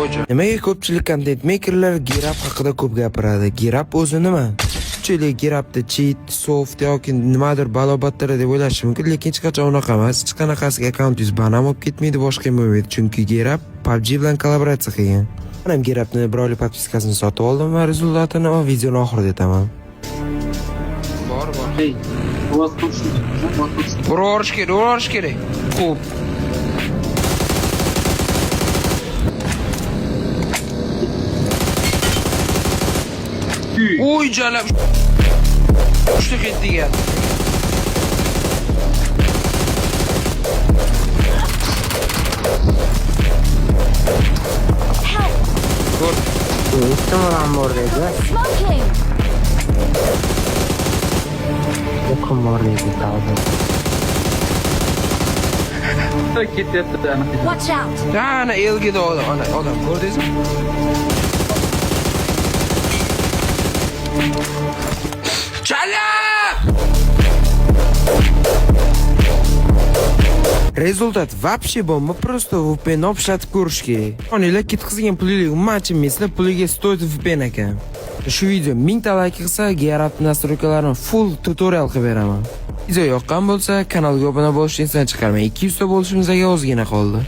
Nimaga ko'pchilik kontent mekerlar Gear Up haqida ko'p gapiradi? Gear Up o'zi nima? Ko'pchilik Gear Upni cheat, soft yoki nimadir balo-battara deb o'ylashi mumkin, lekin hech qachon unaqa emas. Hech qanaqasiga akkauntingiz ban ham bo'lib ketmaydi, boshqa ham bo'lmaydi, chunki Gear Up PUBG bilan kollaboratsiya qilgan. Men ham Gear Upni bir oylik подписка sini sotib oldim va результат ini videoni oxirida aytaman. Bor, bor. Ey, ovoz qo'shsin. Ovoz qo'shsin. Urib yuborish kerak, urib yuborish kerak. Xo'p. Uy, jalab. Uchta ketdi degan. Ko'r. Ikkita odam bor dedi. Smoking! O'qim bor dedi tavba. Ketyapti anaqa. Watch out! Ana Elgida odam, ana odam ko'rdingizmi? Chalab! Результат вообще bomba, просто VPN olib ishlatib ko'rish kerak. Onanglar ketkazgan pulingiz umuman achinmaysizlar, puliga стоит VPN ekan. Shu video 1000 ta layk qilsa, Gear Up настройка larini full tutorial qilib beraman. Video yoqqan bo'lsa, kanalga obuna bo'lishni esdan chiqarmang. 200 ta bo'lishimizga ozgina qoldi.